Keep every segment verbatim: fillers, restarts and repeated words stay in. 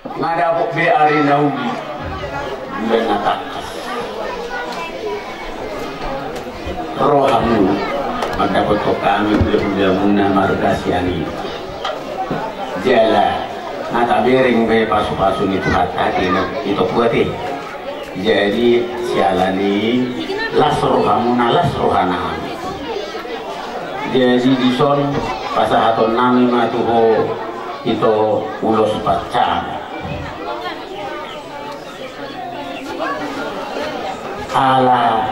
Nga dapot be ari na uli, bulan na tangkas. Ro hamu mandapothon hami ulaonmuna marga Sianipar. Jala nga tabereng be pasupasu ni Tuhanta ate, ito kuat i. Jadi siala ni i las rohamuna, las rohanami. Jadi dison pasahatonnami ma tu ho ito ulos pansam. Ala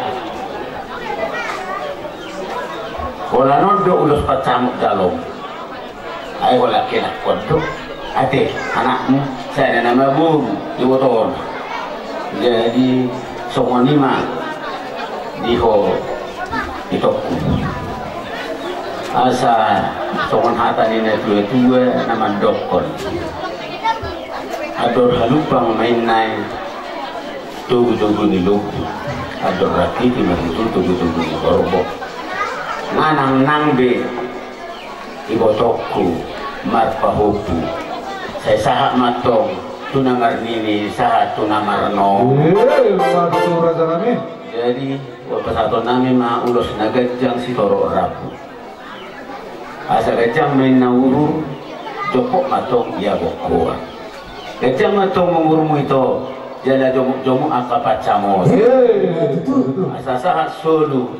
holan on do ulos pansamot jalo. Ai holan kenakkon do ate anakmu, sada nama boru, ibotohon. Jadi songon i ma di ho itongku. Asa songon hata ni na tuatua na mandokkon, andor halumpang ma inna i togutogu ni lombu, andor rakiti ma tutu togutogu ni horbo. Nga nangnang be ibotongku marpahompu. Sai sahat ma antong tu na marnini, sahat tu na marnono. Eh, marsu raja nami. Jadi pasahatonnami ma ulos na ganjang sitorop rambu. Asa ganjang ma inna uhur, jokjok ma antong ia gokhon. Ganjang ma antong umurmu ito, jala jomukjomuk angka pansamot. Eh, betul, betul. Asa sahat solu,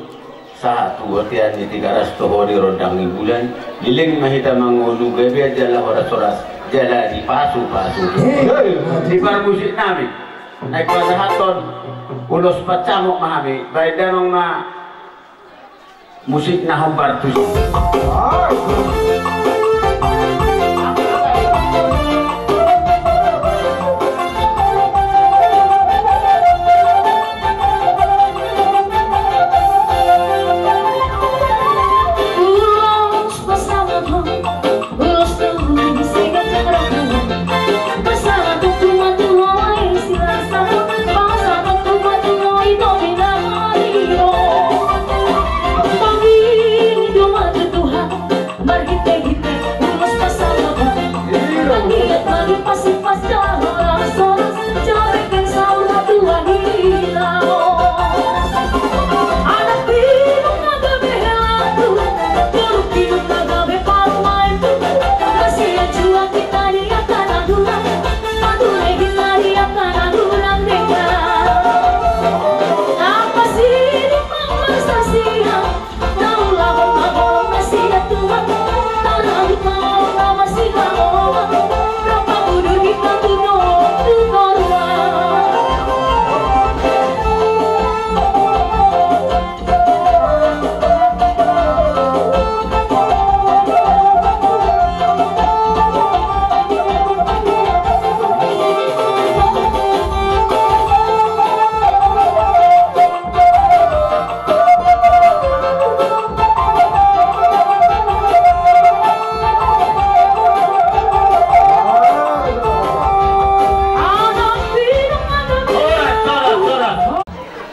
sahat tu bontean ni Tigaras, toho di rondang ni bulan, leleng ma hita mangolu, gabe jala horashoras, jala dipasupasu. Eh, betul. Di parmusiknami, naeng pasahathon ulos pansamot ma hami, baen damang ma musik na hombar tusi.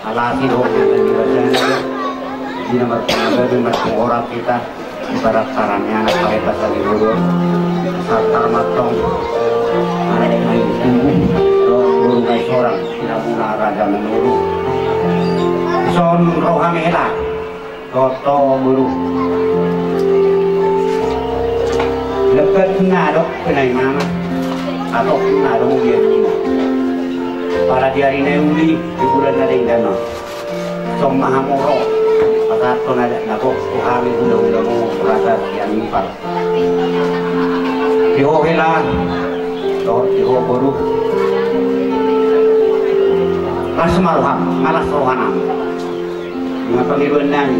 Alasi do hona na di raja na, di na marpanggabe marpangorap hita, ibarat sarannya anak pareta sari bodo, satar matong, anak main tubuh, do boru ngai sorang, tidak muna raja menuru. Son roha mehela. Toto boru. Lepet na dok penai mama. Atok na dong dia ni. Pala di ari na uli, di bulan na denggan no. Song mahamoro. Pasato na dek na kok, tu hami hula-hula mo, rasa sian ipar. Di ho hela, dohot di ho boru. Las ma roham, nga las rohanami. Nga pangidoan nami.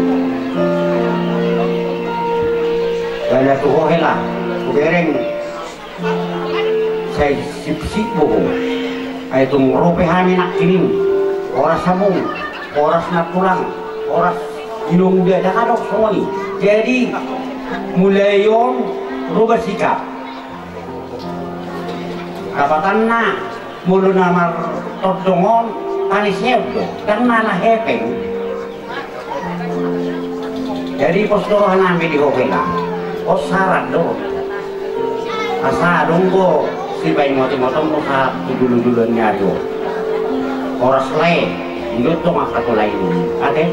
Gala tu ho hela, hubereng. Sai sipsip boho. Ai tung ro pe hami nangkining. Horas hamu, horas na tulang, horas inong dia, dang adong songon i. Jadi mulai on rubah sikap. Dapatanna molo na martondong on, tani seok do, dang na na hepeng. Jadi pos do rohanami di ho hela. Pos sarat do. Asa adong do Dipaingot-ingot on do sahat tu jolo-joloan ni ari on. Horas lae, didok tong angka tu lae i. Ate,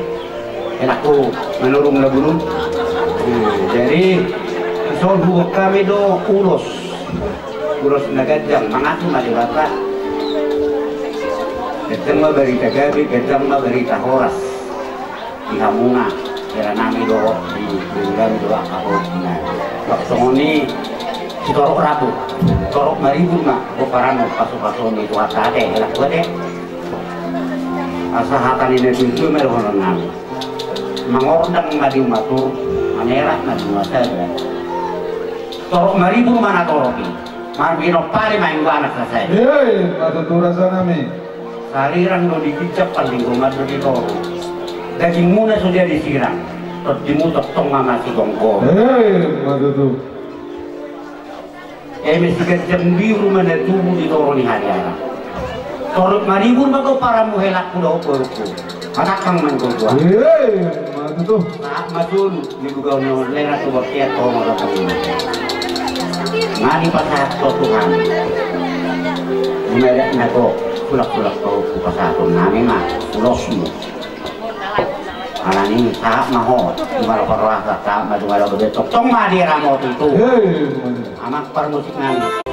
helangku Manurung na bulung. Nah, jadi, dison huboan hami do ulos. Ulos na ganjang, mangatu ma Debata. Ganjang ma barita gabe, ganjang ma barita horas. Di hamuna, hela nami dohot di, di hami dohot angka boru nami. Bah, songon i, sitorop rambu, torop maribur ma pomparanmu, pasu-pasu ni Tuhanta, ate, helangku, ate. Asa hata ni na tuatua ma dohonon nami. Mangordang ma di uma toru, mamerah ma di uma sada. Torop maribur ma na torop i. Marbinompari ma inggo anak sasae. Hei, ima tutu raja nami. Sarirang do diginjang, pangginggoman do di toru. Dagingmuna so jadi sirang, tondimu tongtong ma masigomgoman. Hei, ima tutu. Eme siganjang biur ma na tubu di toru ni hariara. Torop maribur ma pomparanmu, helangku dohot borungku. Manangkang ma ingkon tuan. Hei, ima tutu. Sahat ma solu. Di buka on, lera tu bortian, tu molo tu. Nga dipasahat ho Tuhan. Di medan na gok, sulak-sulak ho, hupasahaton nami ma ulosmu. Alani sahat ma ho, di molo parrohasa, sahat ma di molo betok, tong ma diramoti tu. Hei, ima tutu. Amang parmusik nami.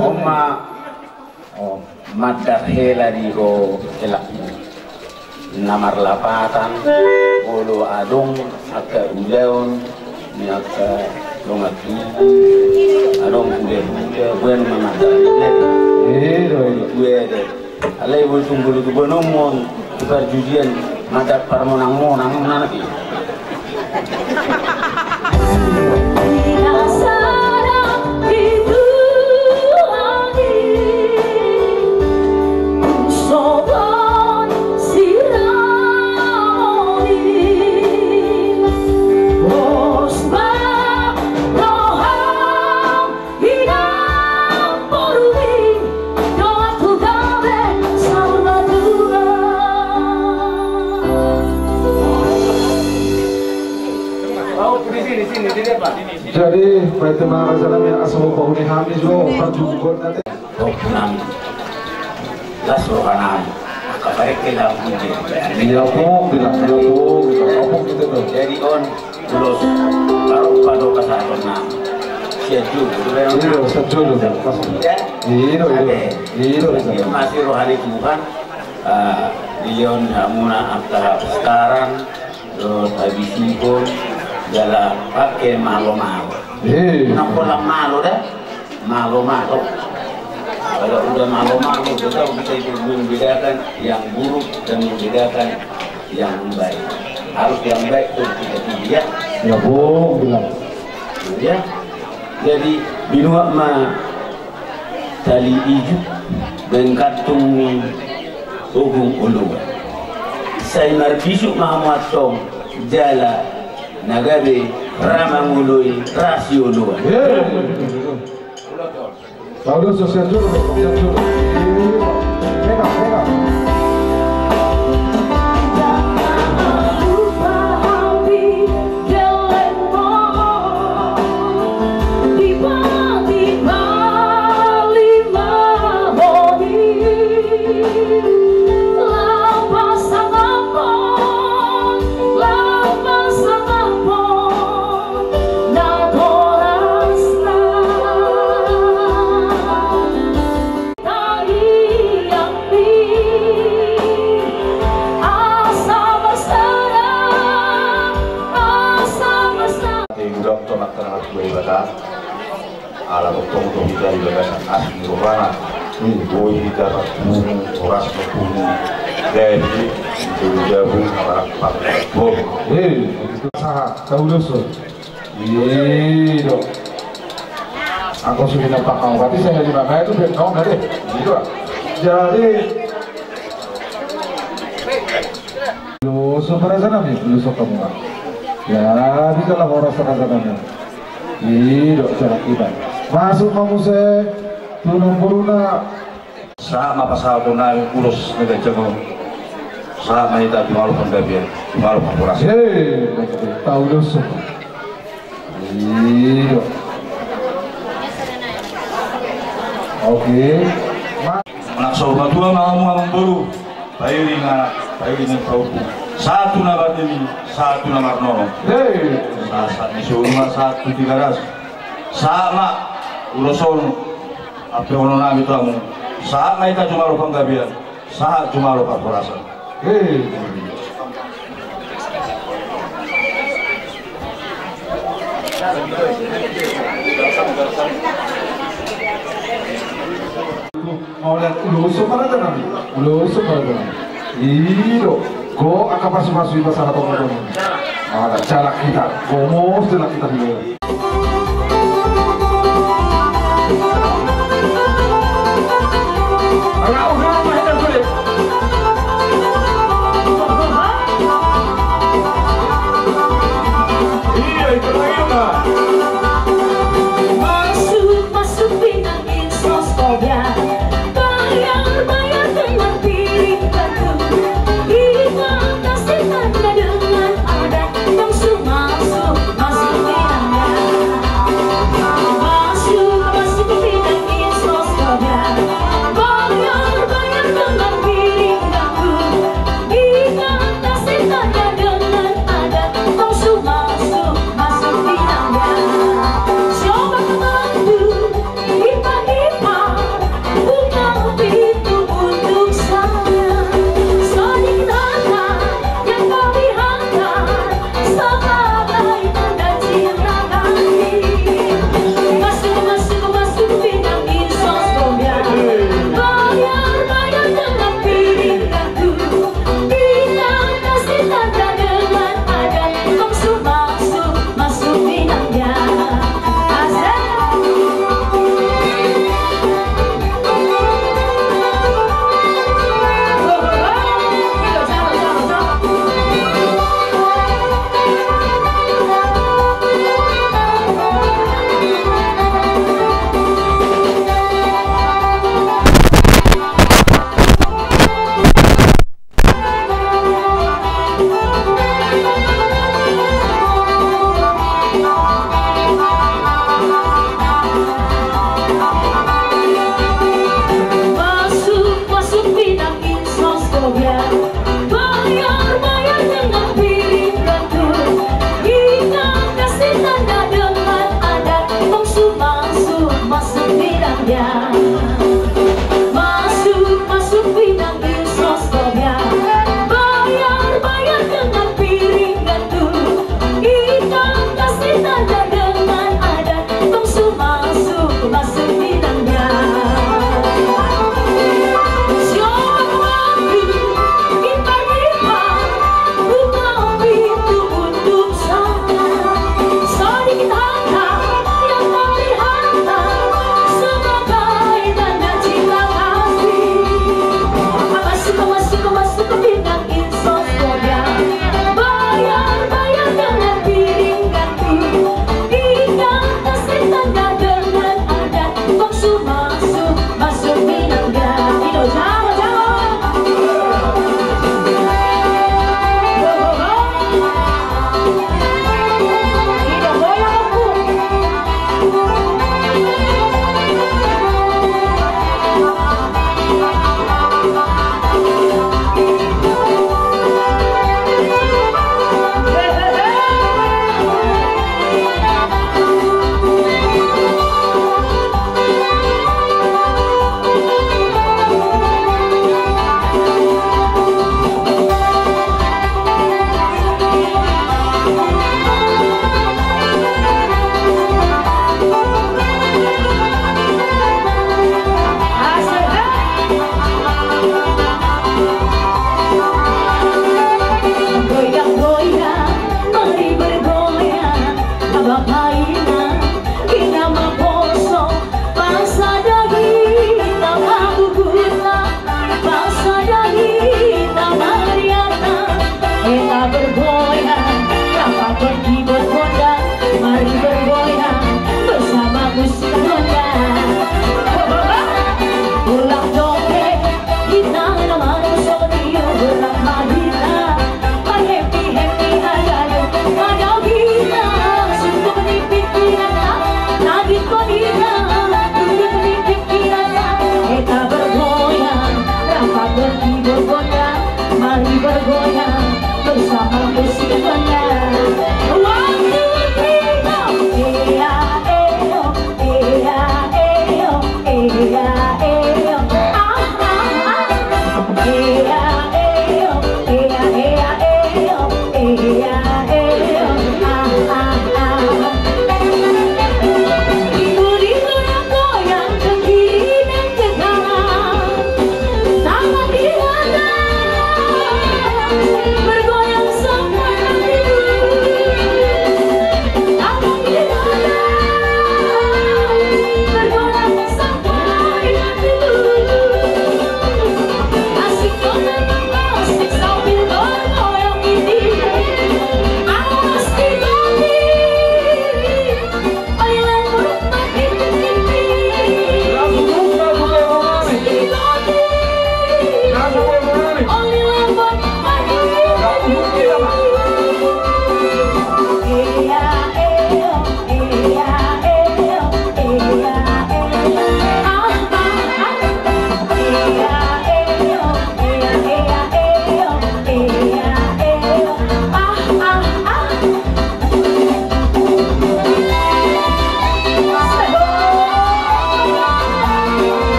Oma. Oh, mandar hela di ho, helangku. Na marlapatan, molo adong angka ulaon ni angka dongan tubu, adong hula-hula, boan ma mandar hela di ho. Iya, iya. Alai boan, songon i do boanonmu on. Di parjujian, mandar parmonang-monang, anak i. Jadi, baik, terima kasih, kami asa mau bangun kami juga, Pak Jungkot nanti. Oh, nami. Las roha nami. Kabarek ke lagu dia. Iya, Pung, bilang, iya, Pung, bilang, apa gitu tuh? Jadi, on, Ulos, taruh pado pasahaton nami. Sian jolo, sian jolo. Iya, iya. Iya, iya. Masih roha ni Tuhan. Ah, di on hamuna angka sekarang, terus habis ikon, jala pakai malo-malo. Iya. Nang pola malo dah, malo-malo. Kalau udah malo-malo, kita bisa itu membedakan yang buruk dan membedakan yang baik. Harus yang baik terus kita pilih, ya. Ya, Bung, bilang. Ya. Jadi, binuat ma tali ijuk, baen kantung ni Ogung oloan. Sai marbisuk ma hamu antong jala na gabe ra mangoloi ra sioloan. Paulus, sian jolo, sian jolo. Mega, mega. Ala tongtong do hita di bagasan asi ni rohana. Boi hita marpungu, horas marpungu. Jadi, itu jabu, marapang. Sahat, tahu dosa. Iya, dong. Aku sudah nampak kau, berarti saya lima kali itu, biar kau nggak deh. Gitu, ah. Jadi, Ulos ma raja nami, ulos ma hamu. Ya, di dalam horas raja nami. Ido, cara kita. Masuk ma muse, tu nomborna. Sahat ma pasahaton nami ulos na ganjang on. Sahat ma hita jumalo panggabean, jumalo panghorasan. Hei, tahu dosa. Ido. Oke. Ma- Manang saur matua ma hamu amang boru. Pairing anak, pairing pahompu. Sahat tu na marnini, sahat tu na marnono. Hei. Sahat, sahat ni solu ma, sahat tu Tigaras. Sahat ma ulos on, ampe ono nami tu hamu. Sahat ma hita jumalo panggabean, sahat jumalo parhorasan. Hei. Mauliate, ulos ma raja nami, ulos ma raja nami. Ido, go angka pasupasu i pasahaton ma tu hamu. Mauliate, jalak hita, gomos jalak hita di luar. Masuk, masuk pinang. Insos Tobian, bayar, bayar dengan piring batu. Ikan kasih tanda dengan adat. Tong su masuk, masuk pinang ya. Masuk, masuk pinang Insos Tobian. Bayar, bayar dengan piring batu. Ikan kasih tanda dengan adat. Tong su masuk, masuk pinang ya. Coba kau bantu. Ipa-ipa, buka pintu untuk saya. Sedikit harta yang kami hantar sebagai tanda cinta kami. Masuk, masuk, masuk pinang Insos Tobian. Bayar, bayar dengan piring batu. Pinang kasih tanda dengan adat. Tong su masuk, masuk pinang ya. Asik. Masuk, masuk pinang Insos Tobian. Bayar, bayar dengan piring batu. Ikan kasih tanda dengan adat. Tong su masuk, masuk pinang ya. Masuk, masuk pinang Insos Tobian. Bayar, bayar dengan piring batu. Ikan kasih tanda dengan adat. Tong su masuk, masuk pinang ya. Siapa waktu kita, kita buka pintu untuk saya. Sedikit harta yang kami hantar sebagai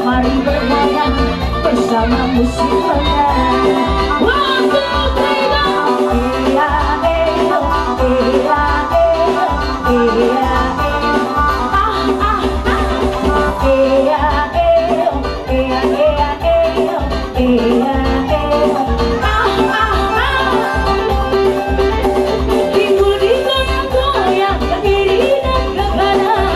Mari bergoyang bersama musik bangga. One, two, three, go. Iya, eyo, iya, eyo, iya, eyo. Ah, ah, ah. Iya, eyo, iya, iya, eyo, iya, eyo. Ah, ah, ah. Dingkul, dingkul, goyang, goyang, ke kiri dan ke kanan.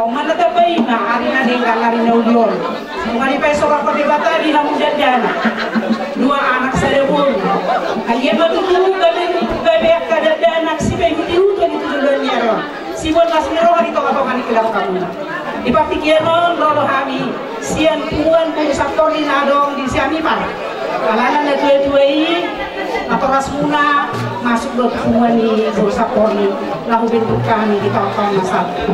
Oman na tabai ma ari na denggan ari na uli on. Mari paisora pa Debata di na muda dana. Dua anak sada boru. Alia ma tutu gabe gabe angka dakdanak si paihut-ihut di tujuan ni ari on. Sibolas ni roha di tonga-tonga ni keluargamuna. Di partingkian on ro do hami sian punguan boru Sapor ni na adong di Sianipar. Alana na tua-tua i, natorasmuna masuk do tu punguan ni boru Sapor ni laho bentuk hami di taon-taon na salpu.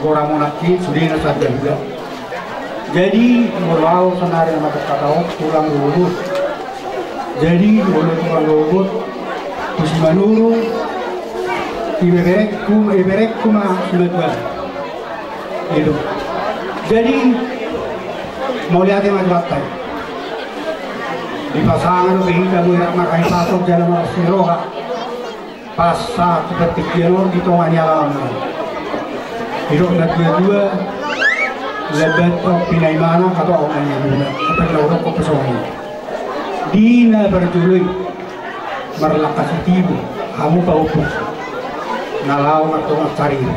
Goramuna i sude na sada hula. Jadi molo au sonari na mangkatai tulang rorobot. Jadi molo tulang rorobot tu Simanurung, ibeberengku, ibeberengku ma simatua. Gitu. Jadi mauliate ma tu Debata. Dipasangap do hita mulak marhahipason jala marlas ni roha. Pas sahat tu partingkian on di tonga ni alaman on. Didok na tua-tua, lambat ro pinaimana, hatop na niula, apa na urok ko pesongi. Di na parjolo i, marlangka sitibu, hamu paupus. Na laho martonga saribu.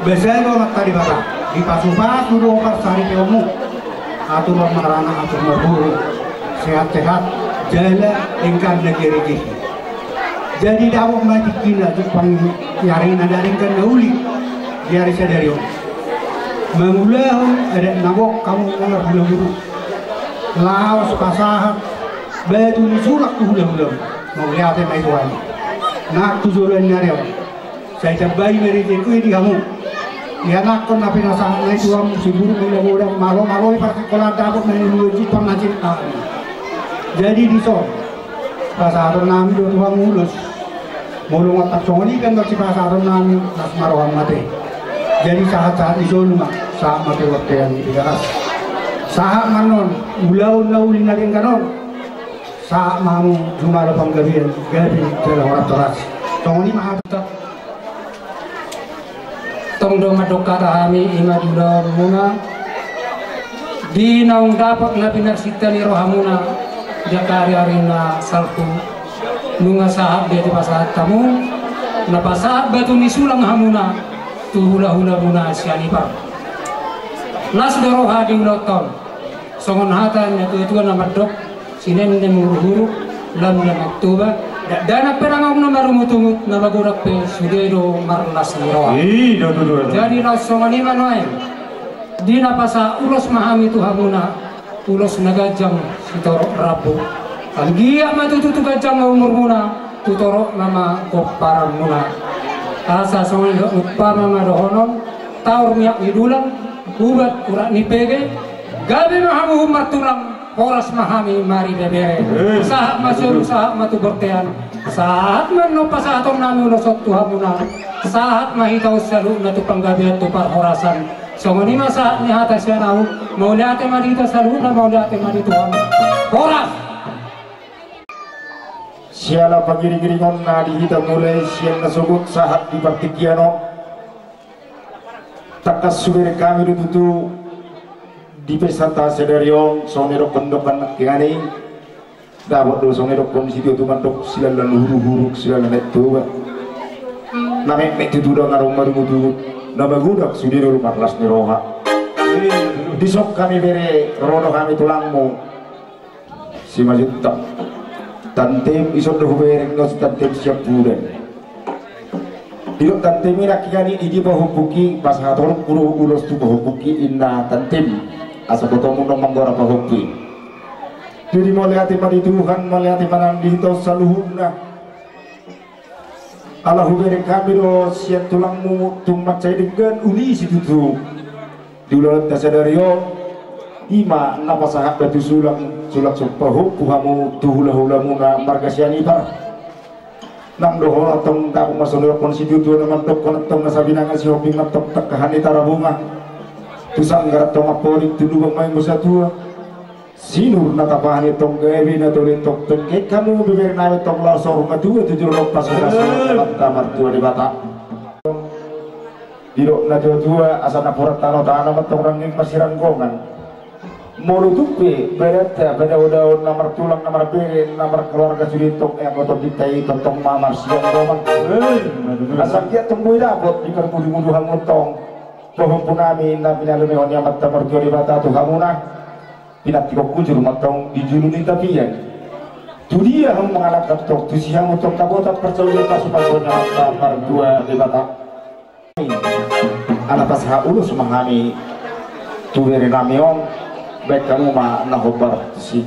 Basa do mantari bata, dipasu-pasu do parsaripeonmu. Atur marana, atur marboru. Sehat-sehat, jala denggan na gere-gere. Jadi dapot ma tingkina jumpang ni ari na denggan na uli di ari sadari on. Mangulahon adat na gok hamu na marhula-hula. Laos pasahat batu ni sulak tu hula-hula. Mauliate ma i tu hami. Nang tu joloan ni ari on. Sai tambai ma rejeki di hamu. Ianakhon na pinasahat na i tu hamu, siburuk ma i na godang, malo-malo i parsikolaan dapot na niula jumpang na cinta. Jadi dison pasahaton nami do tu hamu ulos. Molo ngontak songon i pe nang sipasahaton nami, las ma roham mate. Jadi sahat-sahat ni solu ma, sahat ma tu bontean ni Tigaras. Sahat ma annon ulaon na uli na denggan on. Sahat ma hamu jumalo panggabean, gabe jala horas-horas. Songon i ma hata. Tong do mandok hata hami, i ma di ulaonmuna, di naung dapot na pinarsinta ni rohamuna di angka ari-ari na salpu. Nunga sahat be dipasahat hamu, na pasahat batu ni sulang hamuna tu hula-hulamuna sian Ipar. Las do roha di ulaonta on. Songon hata ni natua-tua na mandok, sinendeng huruk-huruk, lam na naeng Toba, dakdanak pe dang adong na marungut-ungut, na magodang pe sude do marlas ni roha. I do tutu. Jadi laos songon i ma nuaeng. Di na pasahat ulos ma hami tu hamuna, ulos na ganjang sitorop rambu. Anggiat ma tutu tu ganjang ma umurmuna, tu torop ma ma pomparanmuna. Asa songon i do umpama ma dohonon, taur miak ni dulang, ubat urat ni pege, gabe ma hamu martulang, horas ma hami maribebere. Eh. Sahat ma solu, sahat ma tu bontean, sahat ma annon pasahatonnami ulos on tu hamuna, sahat ma hita on saluhutna tu panggabean tu parhorasan. Songon i ma sahat ni hata sian ahu, mauliate ma di hita saluhutna, mauliate ma di Tuhan. Horas. Siala pangiring-iringon na di hita mulai sian na sogot sahat di partingkian on. Tangkas hubereng hami do tutu di pesta sadari on, songon na didokkon-dokkon nangkiningan i. Dapot do songon na didokkon situa-tua mandok, siala na huruk-huruk, siala na naeng Toba. Na metmet tutu dang adong marungut-ungut, na magodang sude do marlas ni roha. Dison hami bere, ro do hami tulangmu. Simanjuntak. Tantem, ison do hubereng na tantem siampudan. Didok tantem i nangkiningan i, i di pahompungki, pasahatonku do ulos tu pahompungki, inna tantem. Asa botomu do manggora pahompu i. Jadi mauliate ma di Tuhan, mauliate ma nang di hita on saluhutna. Ala hubereng hami do sian tulangmu tung mansai denggan uli situtu. Di ulaonta sadari on, i ma na pasahat batu sulang, sulang somba pahompu hamu tu hula-hulamuna marga Sianipar. Nang dohonon tong, dapot ma songon na didokkon situa-tua na mandokkon, tong na sabinangan sihombing ma tong tangkahan ni Tarabunga. Tu sanggar tong amporik, tu lubang ma imbo satua. Sinur na tapahan i tong, gabe na tole tong, pengkek hamu beberenami tong laos saur matua tu jolo, pas hurasa Amanta Martua Debata. Didok na tua-tua, asa napuran tano-tano ma tong rangging masiranggongan. Molo tung pe badanta, badao-daon na martulang, na marbere, na markeluarga sude tong, eh, anggo tondinta i tongtong ma marsianggongan. Asa anggiat tong boi dapot diparmudu-mudu hamu tong pahompunami na pinalumehon ni Amanta Martua Debata tu hamuna. Pinantikhon hujur ma tong di julu ni tapian. Tu dia hamu mangalangka tong, tusi hamu tong tabotan parsaulian pasupasu ni Amanta Martua Debata. Ala pasahat ulos ma hami tu berenami on, baen hamu ma na hombar tusi.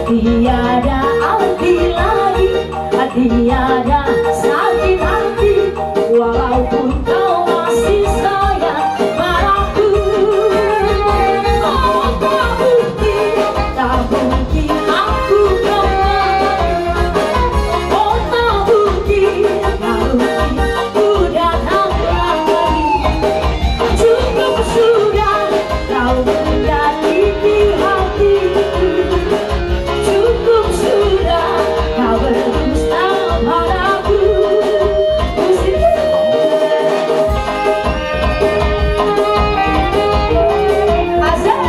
Tiada arti lagi, tiada sakit hati, walaupun kau masih sayang padaku. Oh, tak mungkin, tak mungkin aku kembali. Oh, tak mungkin, tak mungkin ku datang lagi. Cukup sudah kau menyakiti hatiku. Cukup sudah kau berdusta padaku. Asik.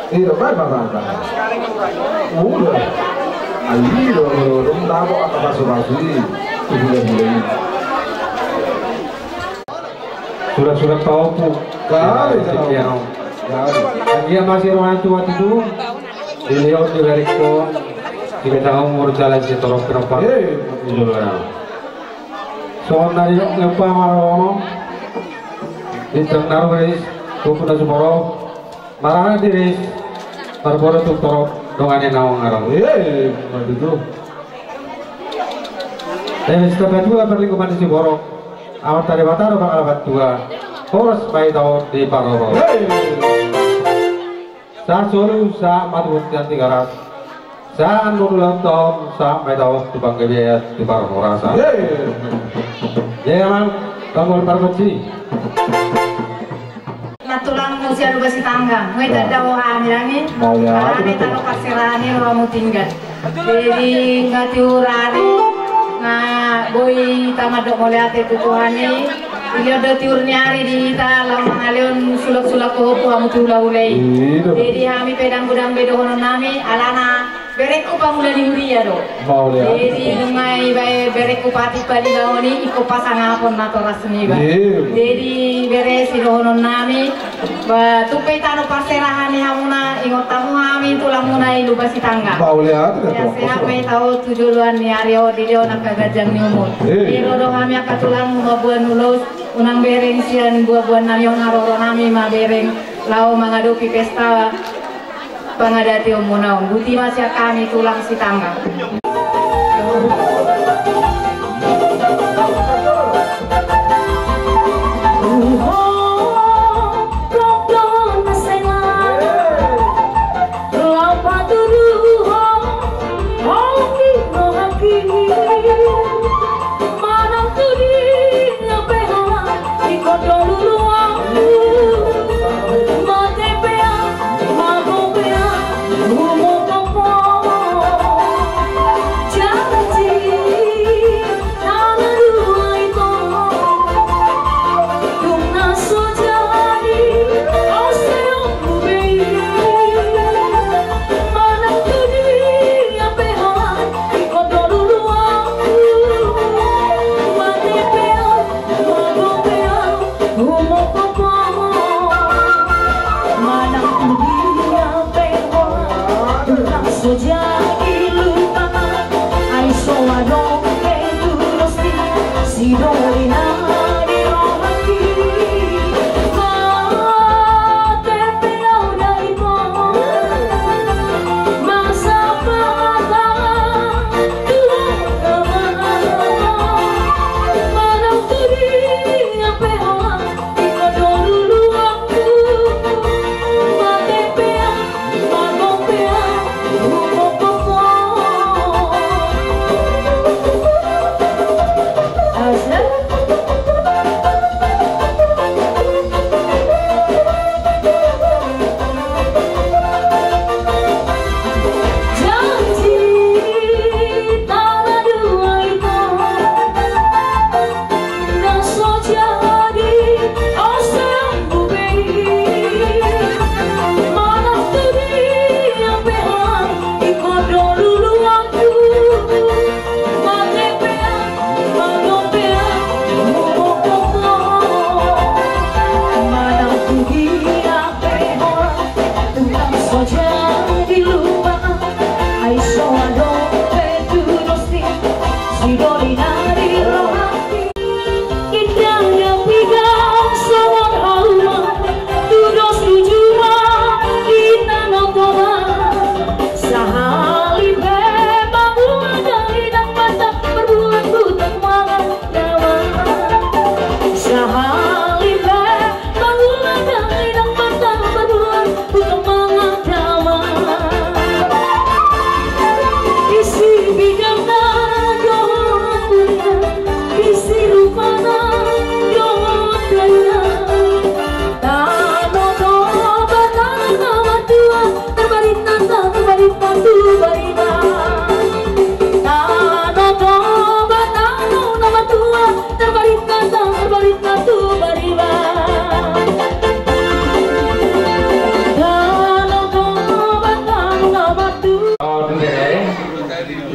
Iya, baik, baik, baik, baik. Udah. Ayo, dong, dong, dong, apa, apa, sudah, sudah. Sudah, sudah tahu, Bu. Kali, ya, tahu. Iya. Kali. Iya, masih orang tua itu. Dilehon, diberengkon. Di beta umur jalan si torop penumpang. Iya, iya. Di luar. Songon na nidok ni umpama dohonon, bintang na rumiris, buku na sumorop, marana diris, marboru tu torop, dongani naung arop. Iya, iya, betul. Dari setiap dua berlingkup di Siborok, amanta Debata do pangalapan tua, horas ma hita on di parorot. Iya, iya. Sahat solu, sahat ma tu bontean Tigaras. Sahat ma tu ulaonta on, sahat ma hita on tu panggabean, tu parhorasan. Yeay. Jea ma, pangol pargonsi. Na tulang muse alu basi tangga. Nunga ditanda ho hami nangkin. Mauliate. Hami tano parserahan i ro hamu tinggal. Jadi nunga tiur ari, nunga boi hita mandok mauliate tu Tuhan i. Dilehon do tiur ni ari di hita laho mangalehon sulak-sulak hohom tu hamu tu hulahula i. Iya. Jadi hami pe ndang godang be dohonon nami, alana berengku pamula ni huria do. Mauliate. Jadi nunga ibaen berengku patipa di laon i, ingkon pasangapon natoras niba. Iya. Jadi bere sidohonon nami, ba, tung pe tano parserahan ni hamuna, ingot hamu hami tulangmuna i alu basi tangga. Mauliate. Sehat ma hita on tu joloan ni ari on, dilehon angka ganjang ni umur. Iya. Didok do hami angka tulangmu mamboan ulos, unang bereng sian buabuan nami on, haroro nami ma bereng laho mangadopi pesta pangadationmuna on. Botima sian hami tulang sitangga.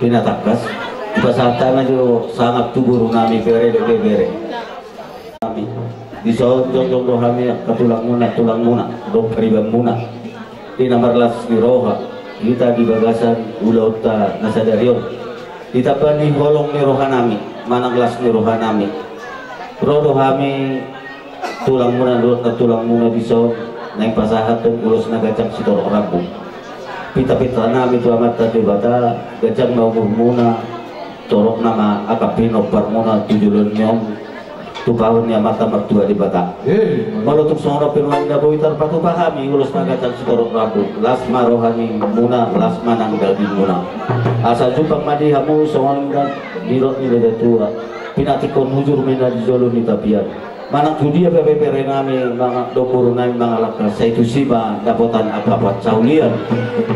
pinatangkas, pasahat hami do sangap tu boru nami, bere dohot ibebere nami. Dison jongjong do hami angka tulang muna, tulang muna dohot pariban muna, di na marlas ni roha hita di bagasan ulaonta na sadari on. Ditamba ni holong ni roha nami manang las ni roha nami, ro do hami tulang muna dohot nantulang muna dison, naeng pasahathon ulos na ganjang sitorop rambu. Pintapinta nami tu Amanta Debata, ganjang ma umur muna, torop nama angka pinompar muna tu joloan ni on, tupahon ni Amanta Martua Debata. Molo tung songon on pe nuaeng na boi tarpatupa hami ulos na ganjang sitorop rambu, las ma roha ni muna, las ma nang daging muna. Asa jumpang ma di hamu songon na nidok ni natua-tua, pinantikhon hujur ma inna di jolo ni tapian. Manang tu dia pe bebere nami manang dohot boru nami mangalangka, sai tusi ma dapotan angka pansaulian.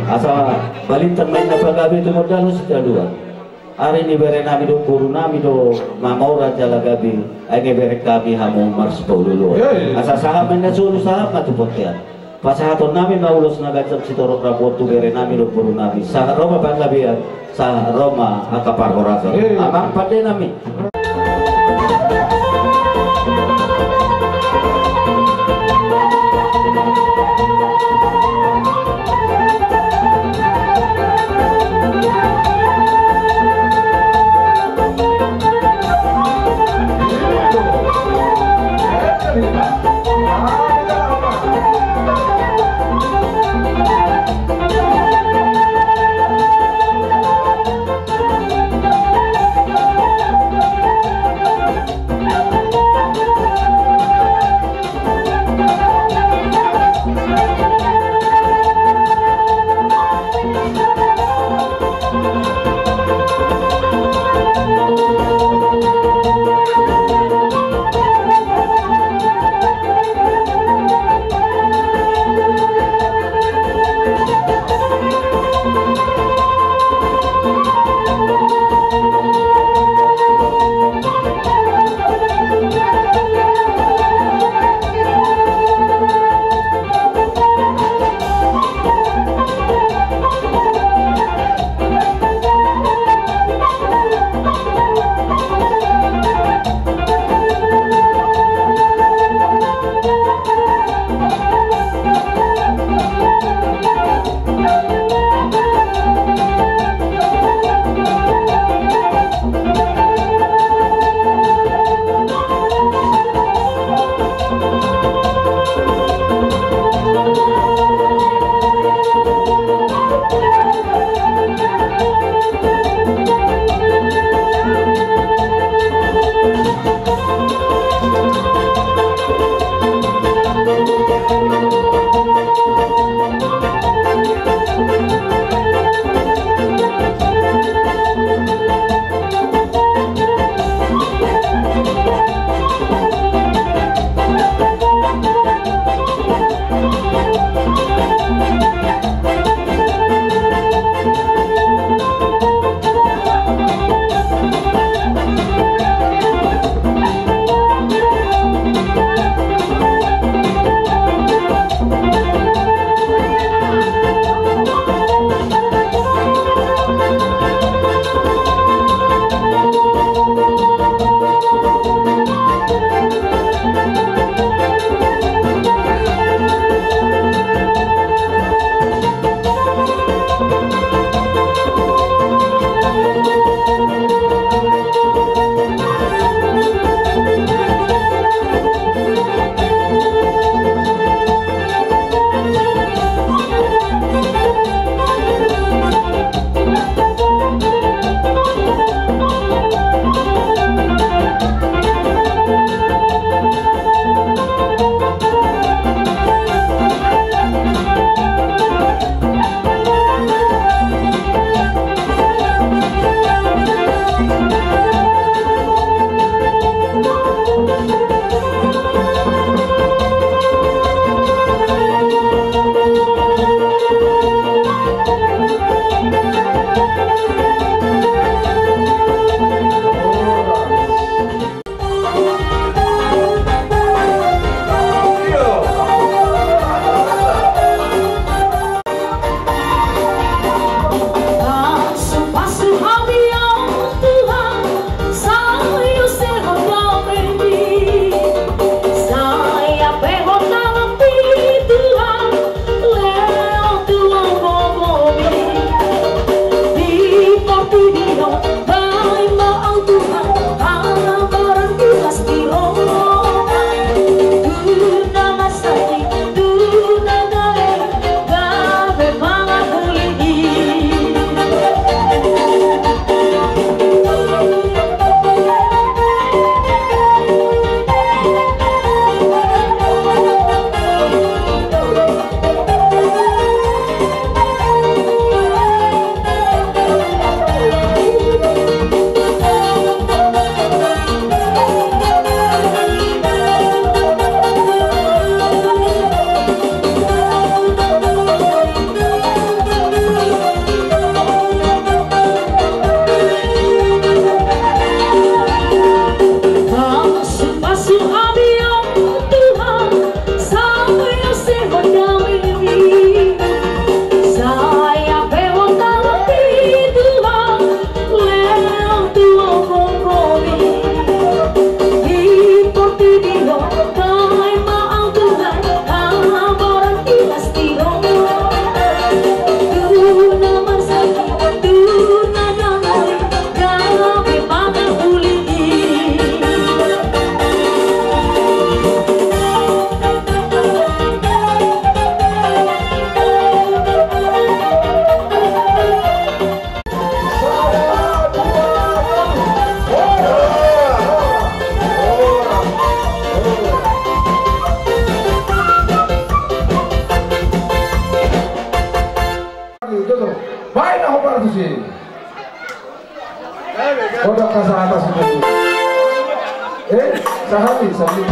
Asa balintang ma inna pagabe tumundalhon sitadoan. Ari ni bere nami dohot boru nami do mamora jala gabe, ai nunga ibereng hami hamu marsipaolooloan. Asa sahat ma inna solu, sahat ma tu bontean. Pasahaton nami ma ulos na ganjang sitorop rambu on tu bere nami dohot boru nami. Sahat ro ma panggabean, sahat ro ma angka parhorasan. Amang pande nami. Baen na hombar tusi. Kodok ka sa atas. Eh, sahali, sahali.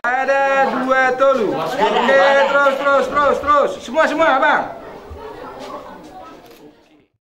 Sada, dua, tolu. Oke, terus, terus, terus, terus. Semua, semua, Abang.